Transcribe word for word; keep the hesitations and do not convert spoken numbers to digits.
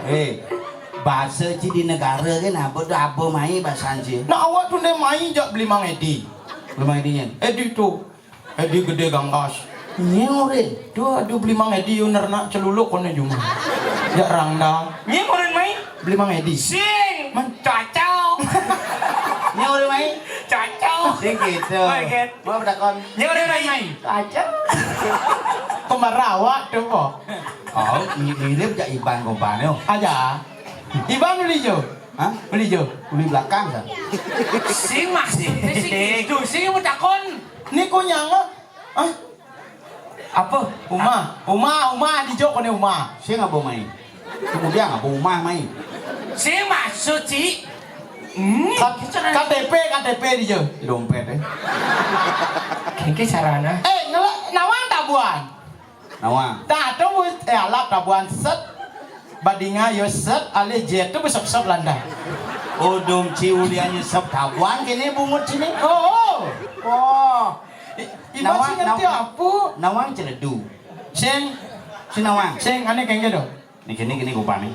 Eh, basa ci di negara kan apa tu, apa mai basa ci? Nah, awak tu ne mai jak beli Mang Edi. Beli Mang Edi nyen. Edi tu. Edi gede ganggas. Nyen urin. Tu aduh beli Mang Edi yo nernak celuluk kono juma. Jak rangda. Nyen urin mai. Beli Mang Edi. Sing. Man. Cacau. Nyen urin mai. Cacau. Sing gitu. Baik, Ed. Mau bertakon. Nyen urin mai. Cacau. Kembar awak tu po. Oh, mi-, mirip jak Iban kompanyo. Aja. Iban beli jo. Hah? Beli jo. Beli belakang sa. Sing maksudnya sing itu, sing mau takon. Ni kunyang lo. Hah? Apa? Uma, uma, uma di jo kone uma. Sing apa mai? Kemudian apa uma mai? Sing maksud ci. Hmm, Kat-, gitu, nah. K T P, K T P di jo. Dompet eh. Kengke sarana. Eh, ngela-, nawang tabuan. Nawang. Tah, tu bus, eh, alap tabuan set. Badinga yo set, alih jet tu besep-sep landa. Oh, dom ci ulian nyesep tabuan kini bungut sini. Oh, oh. Oh. I-, Iban nawang, sing ngerti nawang. Apa? Nawang celedu. Sing. Si nawang. Sing, ane kengke do. Ni kini, kini kupani.